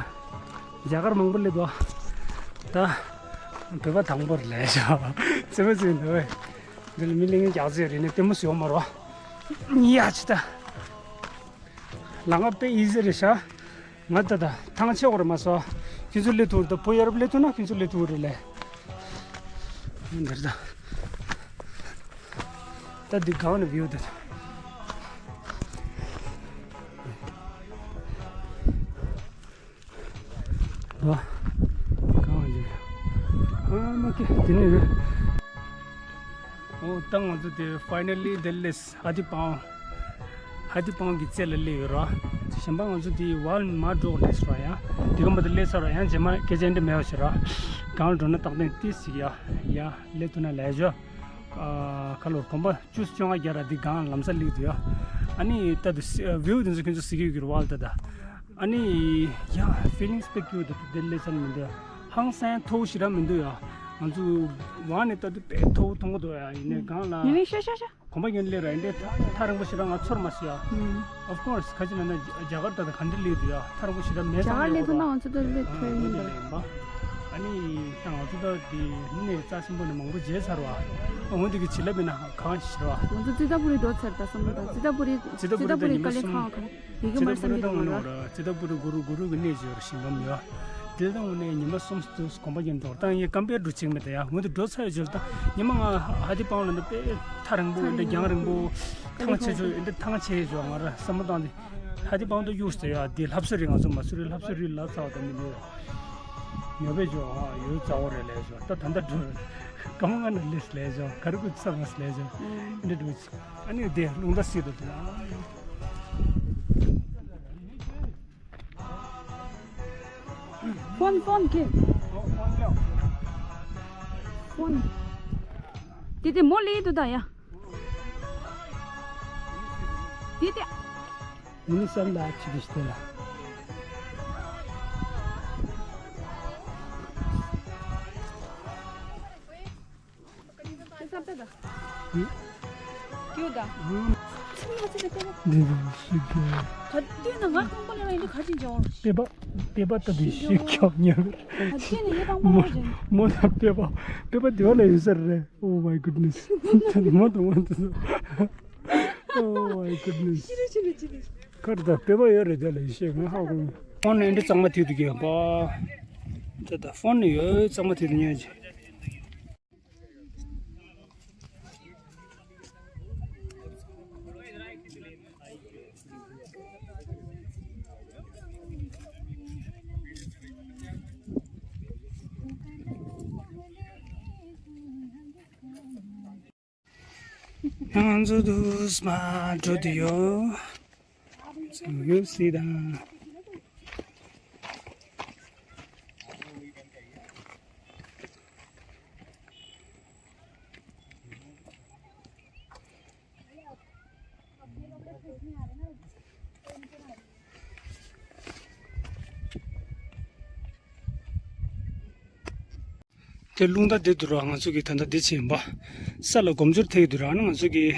རྒྱ་གར་མང་པོ་སླེབས་དོ། ད་བོད་པ་དང་པོར་སླེབས་ཤག་ཙི་མ་ཙི་འདུག་བས། འདི་ལ་མི་ལས་ངན་རྒྱག་ཚོད་རེད་ནས་ལྟད་མོ་བཟོས་ཡོད་མ་རེད། ཡ་ཅི་ད། ལམ་ཁ་དཔེ་ཨི་ཟི་རེད་ཤག་ང་ད་ད་ཐང་ཆད་བར་མ་སོང་། ཁྱེད་ཚོ་སླེབས་ཐུབ་རེད་ད། བུ་ཡ་རབས་སླེབས་ཐུབ་ན་ཁྱེད་ཚོ་སླེབས་ཐུབ་རེད་ལེ། འདིར་ད། ད་འདི་སྒང་ནས་བིའུ་ད། ལོ། གང་ཡིན། ཨ་མ་ཀི་དེ་ནས་རེད། ཨོ་ད་ང་ཚོ་དེ་ཕའི་ནལ་ལི་དེ་སླེབས། ཧ་ཏི་པང་། ཧ་ཏི་པང་གི་རྩེ་ལ་སླེབས་ཡོད་ར། གཞན་པ་ང་ཚོ་དེ་ཝལ་མར་འགྲོ་དགོས་རེད་ཟེར་བ་ཡང་། དེ་གམ་པ་དེ་སླེབས་ཚར་བ་ཡང་རྗེས་མ་སྐད་ཆ་འདྲི་མེད་པ་ཞིག་ར། གང་འགྲོ་ན་རྟག་བརྟན་ཏིས་ཞིག་ཡ། ཡ་སླེབས་ཐུབ་ན་ལས་ཞོ། ཨ་ཁ་ལོར་གོམ་པ་བཅུ་བཅོ་ལྔ་བརྒྱ་ར་འདི་སྒང་ལམ་སང་སླེབས་འདུག་ཡ། ཨ་ནི་ད་དུ་སི་ཨ་བིའུ་དེ་ཚོ་ཁྱོད་ཚོ་གཟིགས་ཀྱི་ཡོད་ཀྱི་རེད་བ་ལ་ད་ད། ཨ་ནི་ཡ་ཕི་ལིང་སི་དཔེ་སྐྱིད་འདུག་དེ་སླེབས་ཚར་མི་འདུག་ཧང་སང་མཐོ་ཞེ་དྲག་མི་འདུག་ཡ། ང་ཚོ་ཝང་ནས་ལྟ་དུས་དཔེ་མཐོ་བོ་མཐོང་གི་འདུག་ཡ། ཡིན་ནའི་སྒང་ལ་ཡིན་ནའི་ཤ་ཤ་ཤ། གོམ་པ་གྱོན་སླེབས་ར། ཡིན་ནའི་ཐག་ཐག་རིང་པོ་ཞེ་དྲག་ང་ཚོར་མ་སོང་ཡ། ཨུམ། Of course ཁ་ཅིག་ན་ན་རྒྱ་གར་ད་ད་ག་འདྲ་སླེབས་འདུག་ཡ། ཐག་རིང་པོ་ཞེ་དྲག་མེད་ཙང་། རྒྱ་གར་སླེབས་ཐུབ་ན་ང་ཚོ་ད་སླེབས་ཐུབ་ཡིན་པ། ཨ་ནི་ད་ང་ཚོ་ད་དེ་ནས་རྩ་ཆེན་པོ་ནས་མང་པོ་མཇལ་ཚར་བ། འོ་འདི་གི་བྱིན་རླབས་ཡིན་ན་གང་ཞིག་ར། ང་ཚོ་ཙི་ཏ་པུ་རི་འགྲོ་ཚར། ད་བསམ་བློ་ད་ཙི་ཏ་པུ་རི། ཙི་ཏ་པུ་རི་དཀའ་ལས་ཁག་ག་རེ་ཡི་གེ་མར་བསམ་གྱི་འདུག་ང་ར། ཙི་ཏ་པུ་རི་གུ་རུ་གུ་རུ་གི་གནས་ཡོད་རེད། ཞིང་ཁམས་ཡོད། དེ་དང་ནས་ཉི་མ་གསུམ་དུ་གོམ་པ་གྱོན་འགྲོ་སྟངས་ཡིན། ཀམ་པེར་འགྲོ་བྱེད་མི་ད་ཡ། འོན་ཏེ་འགྲོ་ཚར་ཡོད་ཅོལ་ད་ཉི་མ་ང་ཧ་དི་པང་ལ་འདི་དཔེ་ཐག་རིང་པོ་འདི་རྒྱང་རིང་པོ་ཐང་ཆད་ཆོག་འདི་ཐང་ཆད་ཆོག་ང་ར་བསམ་བློ་བཏང་སྟེ་ཧ་དི་པང་དུ་གཡུགས་ཏེ་ཡ། འདི་ལྷ་བསུ་རི་ང་ཚོ་མ་སུ་རི་ལྷ་བསུ་རི་ལ་ཚ་བ་ད་མི་འདུག་ཉོ་བས་ཆོག་ཨ་ཡོད་ཚ་བོ་རེད་ལས་ཆོག་ད་ད་ད་འགྲོ་རེད། སྐར་མ་ལྔ་ན་ལས་ལས་ཆོག་ག་རེ་དགོས་ཚ་མ་ལས་ཆོག་འདི་འགྲོ་ཆོག་ཨ་ནི་དེ་རླུང་རྟ་སྲིད་དུ་དེ། ཕོན་ཕོན་ཁེ། ཕོན། དེ་དེ་མོ་ལེ་དུ་ད་ཡ། དེ་དེ། མི་ནི་སམ་ལ་ཆི་དི་སྟེ་ལ། ཀྱུ་ད། འདི་ཞིག་གི། ད་ལྟའི་ནང་ང་རྐང་པ་ལ་ཡིན་དུས་ག་ཅིག་འཇོག་པེ་པ། པེ་པ་ལྟ་དུས་ཞིག་ཁྱོག་ཉོ། ད་ལྟའི་ནང་ངའི་རྐང་པ་མོ་ལ་ཅན། མོ་ད་པེ་པ། པེ་པ་དེ་བ་ལ་ཡོད་ས་རེད། Oh my goodness. མོ་ད་མོ་ད། Oh my goodness. ཕྱི་རེ་ཕྱི་རེ་ཕྱི་རེ། ཁར་ད་པེ་པ་ཡོད་རེད། དེ་ལ་ཡིན་ཤེས་ང་ཧ་གོ། ཕོན་ནས་འདི་གཙང་མ་དེ་དུ་གྱོན་པ། ད་ད་ཕོན་ནས་ཡོད་གཙང་མ་དེ་དུ་ཉོས་ཀྱི། ང་ཚོ་དུ་སྨ་འགྲོ་དུ་ཡོད། ཡོད་སྲིད་དང་། དེ་རླུང་རྟ་དེ་འདུག་ར། ང་ཚོ་གི་ད་ལྟ་འདི་ཕྱིན་པ་ས་ལ་སྒོམ་ཆུར་ཐེག་འདུག་ར། ང་ཚོ་གི་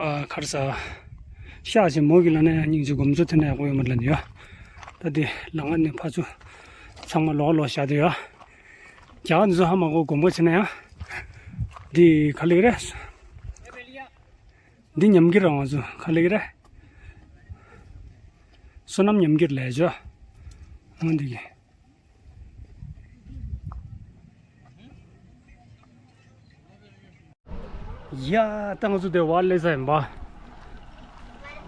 ཨ་ཁར་ས་ཤག་ཅིག་མོ་གི་ལ་ན་ཡང་སྙིང་རྗེ་སྒོམ་ཆུ་དེ་ན་ཡག་པོ་ཡོད་མ་ལ་ནི་ཡོད། ད་དེ་ལ་ང་ནི་ཕ་ཚུ་ཚང་མ་ལོག་ལོག་བཞག་དེ་ཡོད། རྒྱ་གར་འདི་ཚོ་ཧ་མ་གོ་སྒོམ་གོ་བྱེད་ན་ཡང་འདི་ག་ལེགས་རེད། འདི་ཉམས་ཀྱི་ར། ང་ཚོ་ག་ལེགས་རེད། བསོད་ནམས་ཉམས་ཀྱི་ལས་བྱོ། ང་འདི་གི། ཡ། ད་ང་ཚོ་དེ་བར་སླེབས་ས་ཡིན་པ།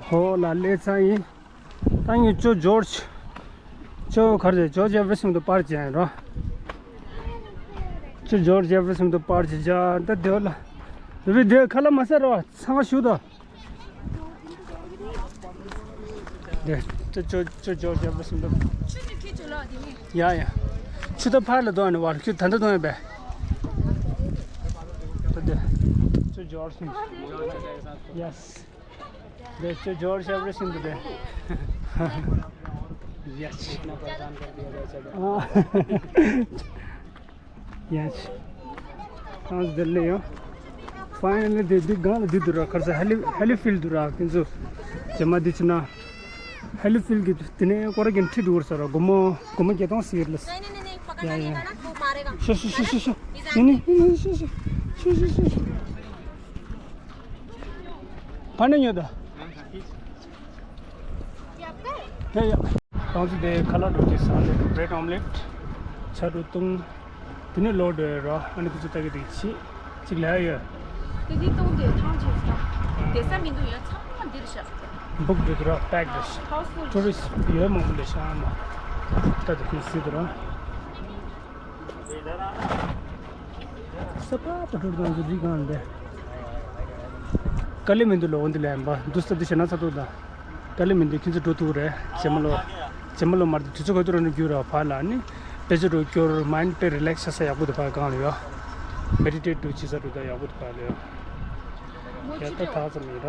ཧོ་ལ་སླེབས་ས་ཡིན། ད་ངས་ཅོ་ཇོར་ཇི། ཅོ་ག་རེ་ཇོར་ཇི་ཨེབ་རི་སིང་དུ་པར་བྱས་ཡིན་རོ། ཅོ་ཇོར་ཇི་ཨེབ་རི་སིང་དུ་པར་བྱས་བྱ། ད་དེ་བ་ལ། རེ་བི་དེ་ཁ་ལ་མ་ཟེར་རོ། ཚང་མ་ཞུ་དོ། དེ་ཅོ་ཅོ་ཅོ་ཇོར་ཇི་ཨེབ་རི་སིང་དུ། ཆུ་ནི་ཁྱེད་ཅོ་ལ་དེ་ནི། ཡ་ཡ། ཆུ་ད་ཕར་ལ་དོ་ཨ་ནི་བར་ཁྱུ་ད་འདི་དོ་ཡིན་པས། ད་དེ་ཅོ་ཇོར་ཇི། ཡེ་སི། དེ་ཅོ་ཇོར་ཇི་ཨེབ་རི་སིང་དུ་དེ། ཡེ་སི། ཨ། ཡ་ཆི། ཨང་། དེ་ལས་ཡང་། ཕའི་ནལ་ལི་དེ་འདི་སྒང་ལ་འདི་འདུག་ར། ཁར་ས་ཧེ་ལི་ཧེ་ལི་ཕིལ་འདུག་ར། ཁྱེད་ཚོ་རྗེས་མ་འདི་ཕྱིན་ན་ཧེ་ལི་ཕིལ་གྱི་དེ་ནས་སྐོར་ར་གྱོན་ཁྲིད་འགྲོ་དགོས་ས་ར། སྒོར་མོ་སྒོར་མོ་བརྒྱད་སྟོང་ཟེར་ལ། ཡ་ཡ། ཤོ་ཤོ་ཤོ་ཤོ་ཤོ། ཡ་ནི་ཤོ་ཤོ་ཤོ་ཤོ། ཕར་ནས་ཉོ་ད། ཡ་ཡ། ང་ཚོ་དེ་ཁ་ལག་འགྲོ་དུས་ས་ལེ་བྷི་རེད་ཨོམ་ལེཊ། ཆ་རུ་བཏུང་། དེ་ནས་ལོག་འགྲོ་ཡོད་ར། ཨ་ནི་ཁོ་ཚོ་ལྟ་གི་དེ་ཕྱིས་གཅིག་ལས་ཡོད། དེ་དེ་བཏུང་དེ་ཐང་ཆད་སོང་། དེ་ས་མི་འདུག་ཡ། ཚང་མ་འདིར་བཞག་བུག་འགྲོ་དུས་ར་པེག་རེད། ཧའུ་སི་ཕུལ། ཊུ་རི་སི་ཊི་ཡོད་མང་པོ་ལས་ཤ་མ། ལྟ་དེ་ཁོ་སྲིད་དུ་ར། ས་ཕ་ད་འགྲོ་དང་འདི་རིག་གང་འདི། དཀའ་ལས་མི་འདུག་ལོ། འོ་འདི་ལས་འབའ་འདུག་ས་འདི་བྱས་ན་ཚ་ཐུག་དང་། དཀའ་ལས་མི་འདུག་ཁྱེད་ཚོ་འགྲོ་ཐུབ་རེད། རྗེས་མ་ལོ། རྗེས་མ་ལོ་མར་དུས་ཚོད་ག་དུས་ར་ནས་རྒྱུ་ར་ཕར་ལ་ནི། དཔེ་ཆ་འགྲོ་སྐྱོར་མའིན་དཔེ་རི་ལེག་སི་བྱེད་ས་ཡག་པོ་འདུག་ཕར་གང་ལ་ཡོད། མེ་ཌི་ཊེཊ་འགྲོ་བྱེད་ས་འགྲོ་ད་ཡག་པོ་འདུག་ཕར་ལ་ཡོད། ཡ་ད་ཐག་ཙམ་ཡིན་ར།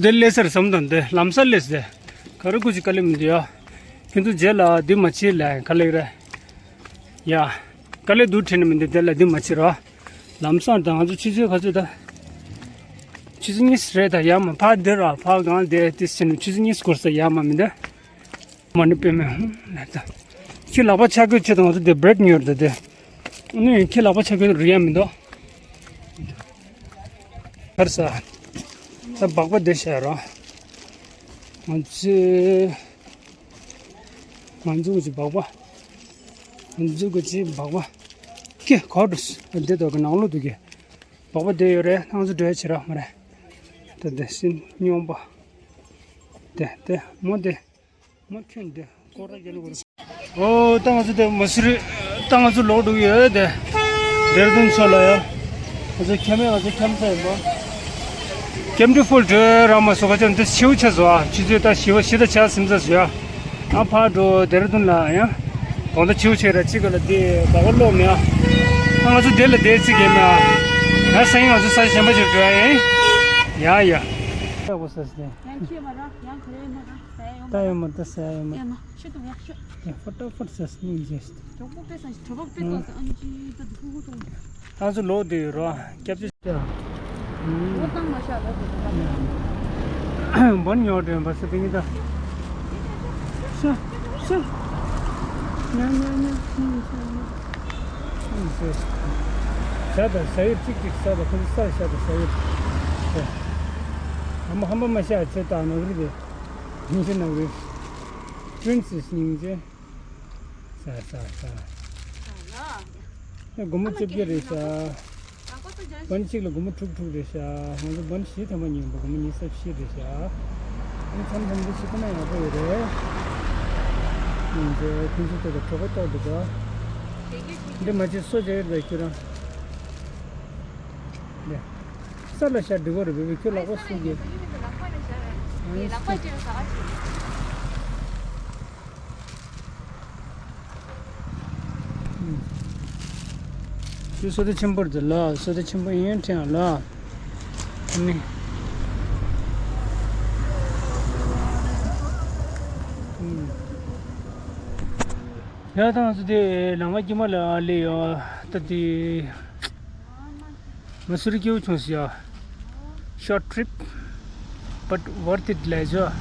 ཚོ་དེ་སླེབས་ཚར་བསམ་དང་དེ་ལམ་སང་སླེབས་ཟེར། ག་རེ་སྐུ་ཅིག་དཀའ་ལས་མི་འདུག་ཡ། ཁྱོད་ཚོ་རྗེས་ལ་འདི་མ་བྱེད་ལ་ག་ལེ་རེད། ཡ། དཀའ་ལས་སྡུག་ཁྲིད་ནི་མི་འདུག་དེ་ལ་འདི་མ་བྱེད་རོགས། ལམ་སང་དང་ང་ཚོ་ཆུ་ཚོད་ག་ཚོད་ད། ཆུ་ཚོད་གཉིས་རེད་ད་ཡ་མ་ཕར་འདི་ར་ཕར་གང་བསྡད་དེ་ཟེར་ནས་ཆུ་ཚོད་གཉིས་འགོར་ས་ཡ་མ་མི་འདུག་མ་ཎི་པདྨེ་ཧཱུྃ་ལ་ད། ཁྱི་ལག་པ་ཆག་གི་ཆེད་དུ་ང་ཚོ་དེ་བྲེག་ཉོར་དུ་དེ། ནི་ཁྱི་ལག་པ་ཆག་གི་རུ་ཡ་མི་འདུག་ཧར་ས། ད་སྦག་པ་དེ་བཤད་རོགས། ང་ཚོས། ང་ཚོ་གི་སྦག་པ། ང་ཚོ་གི་སྦག་པ། ཁྱི་གོ་འགྲོ་སི་འདི་དོ་གི་ནང་ལོ་དུ་གི་སྦག་པ་དེ་ཡོད་རེད། ང་ཚོ་འགྲོ་ཡ་ཆེ་ར་མ་རེད། ད་དེ་སིན་སྨྱོན་པ། དེ་དེ་མོ་དེ། མ་ཁྱོད་འདི་སྐོར་ར་རྒྱག་ནི་གོ། ཨོ་ད་ང་ཚོ་དེ་མ་སུ་རི། ད་ང་ཚོ་ལོག་འགྲོ་གི་ཡོད་དེ། ཌེར་དུན་ཕྱོགས་ལ་ཡ། ང་ཚོ་ཁྱམས་ཡ་ང་ཚོ་ཁྱམས་ཚ་ཡིན་པ། ཁྱམས་ཀྲི་ཕུལ་བྲོས་ར་མ་སོ་ཁ་ཅང་དེ་ཤིའུ་ཆ་བཟོ་ཨ། ཆུ་ཚོད་ད་ཤི་བ་ཤི་ད་ཆ་སིམ་ས་བཟོ་ཡ། ཨ་ཕ་འགྲོ་ཌེར་དུན་ལ་ཡ། གོང་ད་ཆིའུ་ཆེ་ར་ཅི་ག་ལ་དེ་སྦག་པ་ལོག་མེ་ཨ། ཨ་ང་ཚོ་དེ་ལ་དེ་ཅི་གེ་མེ་ཨ། ཡ་སང་ཉིན་ང་ཚོ་ས་གཞན་པ་ཅིག་འགྲོ་ཡ་ཡིན། ཡ་ཡ། ཡང་ཁྱེད་མ་ར་ཡང་ཁོ་རེ་མ་ར། ད་ཡོད་མ་རེད། ད་ཡོད་མ་རེད། ད་ཡོད་མ་རེད། ཡ་མ་ཤི་ཏུ་ཡ་ཤི། ཡ་ཕ་ཏ་ཕ་ཏ་ས་སྙིང་རྗེ། གྲོགས་པོ་དཔེ་ས་གྲོགས་པོ་དཔེ་ཏོག་ས་ཨན་ཅི་ད་དུ་ཧུ་ཧུ་ཏོ། ང་ཚོ་ལོག་དེ་ཡོད་རོ། སྐྱབས་ཆུ་ཤ། འོ་ཏང་མ་ཤ་ལ་དུ་ད། འབོན་ཉོ་དྲན་པ་ས་དེ་ཉི་ད། ཤ་ཤ། ཉ་ཉ་ཉ་ཤ་ཤ་ཉ། ཤ་དང་ས་ཡོད་གཅིག་གཅིག་ས་དང་ཁོ་ཚོ་ས་ཤ་དང་ས་ཡོད། ཧམ་པ་ཧམ་པ་མ་ཤ་ཚེ་ད་ནོར་རི་དེ། སྙིང་རྗེ་ནོར་རི། Princess་སྙིང་རྗེ། ས་ས་ས། ཨེ་སྒོར་མོ་བཅོ་བརྒྱད་རེད་ཤག་བན་གཅིག་ལ་སྒོར་མོ་དྲུག་དྲུག་རེད་ཤག་ང་ཚོ་བན་བཞི་ཐམ་པ་ཉོས་པ་སྒོར་མོ་ཉི་ཤུ་བཞི་རེད་ཤག་ཨ་མཚམས་མཚམས་འདི་ཞིག་ཁོ་ན་ཡག་པོ་ཡོད་རེད། ཨིན་ཇེ་ཁྱོད་ཚོ་དེ་ལ་གྲོད་ཁོག་ལྟོགས་འདུག་ག་འདི་མ་བྱེད་སོ་བྱེད་རེད་ཁྱོད་རང་། ལས། ས་ལ་ཤ་འགྲིག་གོ་རེད་བེ་བེ་ཁྱོད་ལག་པ་སུ་གི། ལག་པ་ཅེར་ཟ་བ་ཅེར། ཁྱོད་སོ་ད་ཆེན་པོར་འདི་ལ་སོ་ད་ཆེན་པོ་ཡིན་ཁྲེང་ལ། ནི། ཡ་ད་ང་ཚོ་དེ་ལམ་ཁ་དཀྱིལ་མ་ལ་སླེབས་ཡོད་ད་དེ། མ་སུ་རི་སྐྱིད་པོ་བྱུང་སོང་ཡ། Short trip but worth it ལས་བྱ།